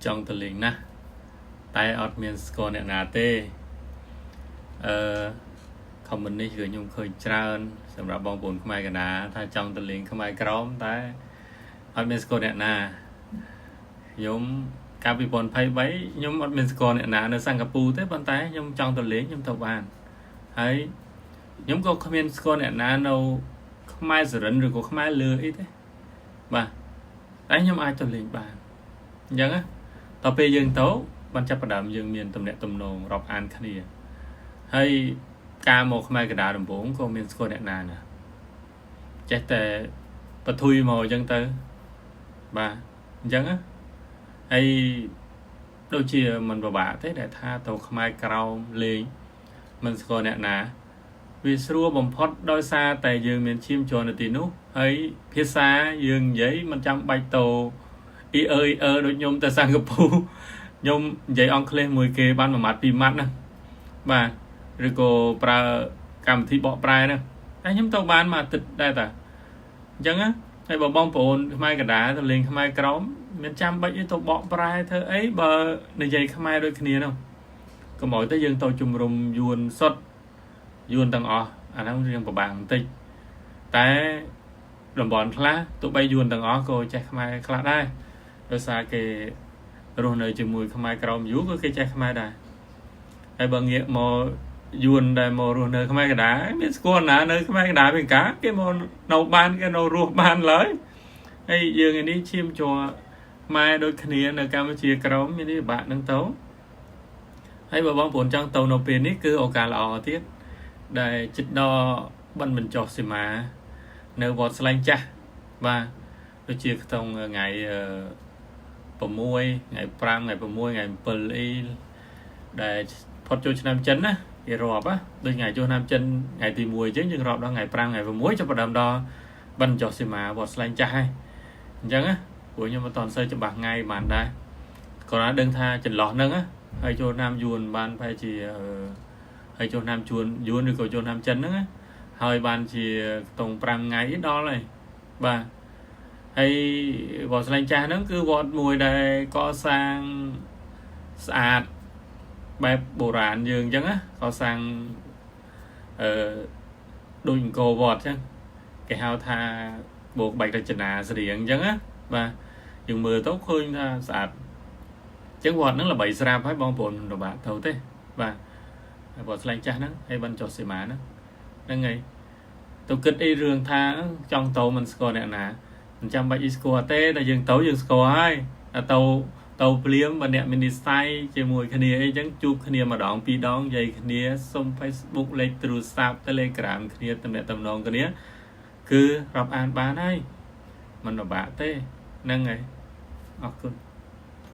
ចង់ទៅលេងណាស់តែអត់មានស្គាល់អ្នកណាទេអឺ comment នេះគឺខ្ញុំឃើញច្រើនសម្រាប់បងប្អូនខ្មែរកណ្ដាលថាចង់ទៅលេងខ្មែរក្រមតែអត់មានស្គាល់អ្នកណាខ្ញុំកាលពី2023ខ្ញុំអត់មានស្គាល់អ្នកណានៅសិង្ហបុរីទេប៉ុន្តែខ្ញុំចង់ទៅលេងខ្ញុំទៅបានហើយខ្ញុំក៏គ្មានស្គាល់អ្នកណានៅខ្មែរសរិនឬក៏ខ្មែរលើអីទេបាទតែខ្ញុំអាចទៅលេងបានអញ្ចឹងណាតទៅពេលយើងទៅបានចាប់ផ្ដើមយើងមានទំនាក់ទំនងរាប់អានគ្នាហើយការមកខ្មែរកណ្ដាលដំបងក៏មានស្គាល់អ្នកណាណាចេះតែបទុយមកអញ្ចឹងទៅបាទអញ្ចឹងណាហើយដូចជាមិនពិបាកទេដែលថាទៅខ្មែរក្រោមលេងមិនស្គាល់អ្នកណាវាស្រួលបំផុតដោយសារតែយើងមានឈាមជ័រនៅទីនោះហើយភាសាយើងនិយាយមិនចាំបាច់ទៅអ៊ីអឺអ៊ីអឺដូចខ្ញុំទៅសិង្ហបុរីខ្ញុំនិយាយអង់គ្លេសមួយគេបានមួយម៉ាត់ពីរម៉ាត់ណាបាទឬក៏ប្រើកម្មវិធីបកប្រែហ្នឹងតែខ្ញុំទៅបានមួយអាទិត្យដែរតាអញ្ចឹងណាហើយបើបងប្អូនខ្មែរកណ្ដាលទៅលេងខ្មែរក្រមមានចាំបាច់អីទៅបកប្រែធ្វើអីបើនិយាយខ្មែរដូចគ្នានោះកុំឲ្យទៅយើងទៅជំរុំយួនសុតយួនទាំងអស់អាហ្នឹងរៀងពិបាកបន្តិចតែតំបន់ខ្លះទោះបីយួនទាំងអស់ក៏ចេះខ្មែរខ្លះដែរដោយសារគេរស់នៅជាមួយខ្មែរក្រមយូរក៏គេចេះខ្មែរដែរហើយបើងាកមកយួនដែលមករស់នៅខ្មែរកណ្ដាលមានស្គាល់ណានៅខ្មែរកណ្ដាលវិញកាគេមកនៅបានគេនៅរស់បានឡើយហើយយើងឯនេះឈាមជ័រខ្មែរដូចគ្នានៅកម្ពុជាក្រមមាននេះពិបាកនឹងទៅហើយបើបងប្អូនចង់ទៅនៅពេលនេះគឺឱកាសល្អទៀតដែលចិត្តដល់បិណ្ឌបញ្ចុះសីមានៅវត្តស្លែងចាស់បាទដូចជាក្នុងថ្ងៃ6ថ្ងៃ5ថ្ងៃ6ថ្ងៃ7អីដែលផុតចូលឆ្នាំចិនណាគេរាប់ណាដូចថ្ងៃចូលឆ្នាំចិនថ្ងៃទី1អញ្ចឹងយើងរាប់ដល់ថ្ងៃ5ថ្ងៃ6ចាប់ផ្ដើមដល់បិណ្ឌចុះសីមាវត្តស្លែងចាស់ហើយអញ្ចឹងណាព្រោះខ្ញុំមិនតន់សូវច្បាស់ថ្ងៃបានដែរគ្រាន់តែដឹងថាចន្លោះហ្នឹងណាហើយចូលឆ្នាំយួនបានប្រហែលជាហើយចូលឆ្នាំជួនយួនឬក៏ចូលឆ្នាំចិនហ្នឹងណាហើយបានជាខ្ទង់5ថ្ងៃដល់ហើយបាទហើយវត្តស្លែងចាស់ហ្នឹងគឺវត្តមួយដែលកសាងស្អាតបែបបុរាណយើងអញ្ចឹងណាកសាងអឺដូចអង្គរវត្តអញ្ចឹងគេហៅថាបូកបែករចនាស្រៀងអញ្ចឹងណាបាទយើងមើលទៅឃើញថាស្អាតអញ្ចឹងវត្តហ្នឹងល្បីស្រាប់ហើយបងប្អូនមិនពិបាកទៅទេបាទវត្តស្លែងចាស់ហ្នឹងហើយបានចុះសីមាហ្នឹងហ្នឹងហើយទៅគិតអីរឿងថាចង់ទៅមិនស្គាល់អ្នកណាមិនចាំបាច់អីស្គាល់ទេតែយើងទៅយើងស្គាល់ហើយតែទៅទៅភ្លាមបើអ្នកមាននិស្ស័យជាមួយគ្នាអីចឹងជួបគ្នាម្ដងពីរដងនិយាយគ្នាសុំ Facebook លេខទូរស័ព្ទ Telegram គ្នាតំណតំណងគ្នាគឺរាប់អានបានហើយមិនពិបាកទេហ្នឹងហើយអរគុណ។